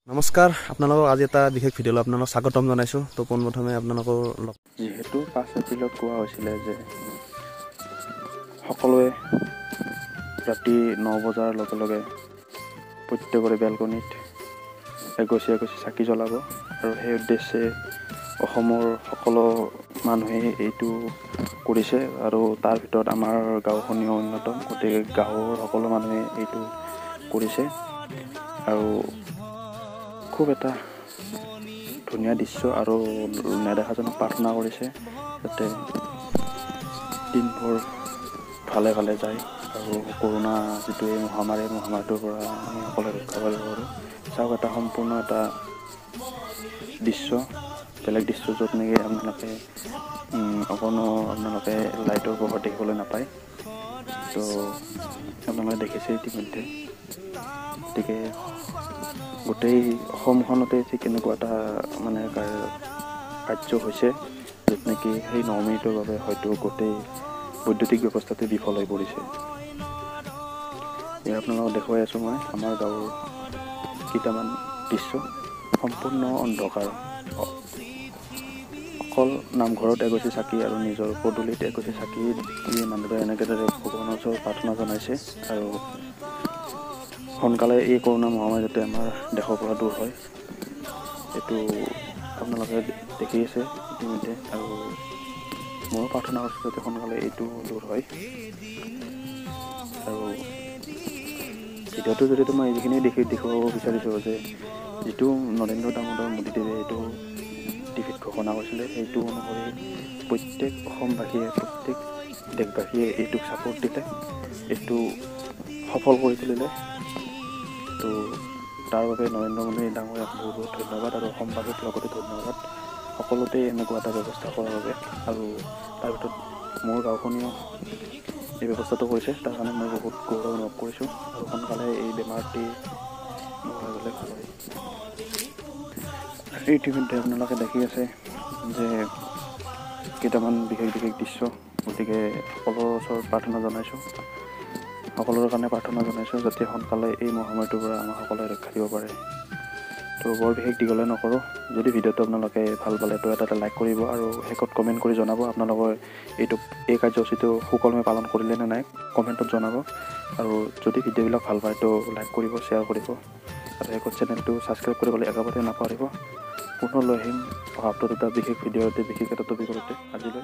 নমস্কাৰ, আপোনালোকক আজি এটা বিশেষ ভিডিঅ'লৈ আপোনালোকক স্বাগতম জনাইছোঁ। তো পোনপ্ৰথমে আপোনালোকৰ যিহেতু 5 এপ্ৰিলত কোৱা হৈছিলে যে সকলোৱে ৰাতি 9 বজাৰ লগে লগে প্ৰত্যেকৰে বেলকনিত এগছি এগছি চাকি জ্বলাব আৰু সেই উদ্দেশ্যে অসমৰ সকলো মানুহে এইটো কৰিছে আৰু তাৰ ভিতৰত আমাৰ গাঁওখনিও অন্যতম। গতিকে গাঁৱৰ সকলো মানুহে এইটো কৰিছে আৰু খুব এটা ধুনীয়া দৃশ্য আৰু নেদেখাজনক প্ৰাৰ্থনা কৰিছে যাতে দিনবোৰ ভালে ভালে যায় আৰু কৰোণা যিটো এই মহামাৰী, মহামাৰীটোৰ পৰা আমি সকলোৱে ৰক্ষা কৰিব পাৰোঁ। চাওক, এটা সম্পূৰ্ণ এটা দৃশ্য, বেলেগ দৃশ্য য'ত নেকি আপোনালোকে অকণো আপোনালোকে লাইটৰ পোহৰ দেখিবলৈ নাপায়। তো আপোনালোকে দেখিছে ইতিমধ্যে। গতিকে গোটেই অসমখনতে ঠিক এনেকুৱা এটা মানে কাৰ্য হৈছে য'ত নেকি সেই 9 মিনিটৰ বাবে হয়তো গোটেই বৈদ্যুতিক ব্যৱস্থাটো বিফল হৈ পৰিছে। এয়া আপোনালোকক দেখুৱাই আছোঁ মই আমাৰ গাঁৱৰ কেইটামান দৃশ্য। সম্পূৰ্ণ অন্ধকাৰ, অকল নামঘৰত এগছি চাকি আৰু নিজৰ পদূলিত এগছি চাকি দি মানুহবোৰে এনেদৰে ভগৱানৰ ওচৰত প্ৰাৰ্থনা জনাইছে আৰু সোনকালে এই কৰোণা মহামাৰী যাতে আমাৰ দেশৰ পৰা দূৰ হয়, এইটো আপোনালোকে দেখি আছে ইতিমধ্যে। আৰু ময়ো প্ৰাৰ্থনা কৰিছোঁ যাতে সোনকালে এইটো দূৰ হয়। আৰু ভিডিঅ'টোৰ জৰিয়তে মই এইখিনিয়ে দেখুৱাব বিচাৰিছোঁ যে যিটো নৰেন্দ্ৰ দামোদৰ মোদীদেৱে এইটো টিভিত ঘোষণা কৰিছিলে, সেইটো অনুসৰি প্ৰত্যেক অসমবাসীয়ে, প্ৰত্যেক দেশবাসীয়ে এইটোক ছাপোৰ্ট দিলে, এইটো সফল কৰি তুলিলে। তো তাৰ বাবে নৰেন্দ্ৰ মোদী ডাঙৰীয়াক বহুত বহুত ধন্যবাদ আৰু অসমবাসীক লগতে ধন্যবাদ সকলোতে এনেকুৱা এটা ব্যৱস্থা কৰাৰ বাবে। আৰু তাৰ ভিতৰত মোৰ গাঁওখনেও এই ব্যৱস্থাটো কৰিছে, তাৰ কাৰণে মই বহুত গৌৰৱ অনুভৱ কৰিছোঁ। আৰু সোনকালে এই বেমাৰটি নোহোৱা গ'লে ভাল হয়। ইতিমধ্যে আপোনালোকে দেখি আছে যে কেইটামান বিশেষ বিশেষ দৃশ্য। গতিকে সকলোৰ ওচৰত প্ৰাৰ্থনা জনাইছোঁ, সকলোৰে কাৰণে প্ৰাৰ্থনা জনাইছোঁ যাতে সোনকালে এই মহামাৰীটোৰ পৰা আমাক সকলোৱে ৰক্ষা দিব পাৰে। তো বৰ বিশেষ দীঘলীয়া নকৰোঁ। যদি ভিডিঅ'টো আপোনালোকে ভাল পালে তো এটা এটা লাইক কৰিব আৰু শেষত কমেণ্ট কৰি জনাব আপোনালোকৰ এই কাৰ্যসূচীটো সুকলমে পালন কৰিলে নে নাই, কমেণ্টত জনাব। আৰু যদি ভিডিঅ'বিলাক ভাল পায় তো লাইক কৰিব, শ্বেয়াৰ কৰিব আৰু শেষত চেনেলটো ছাবস্ক্ৰাইব কৰিবলৈ একেবাৰে নাপাহৰিব। পুনৰ লৈ আহিম অহা সপ্তাহত এটা বিশেষ ভিডিঅ'তে, বিশেষ এটা টপিকতে। আজিলৈ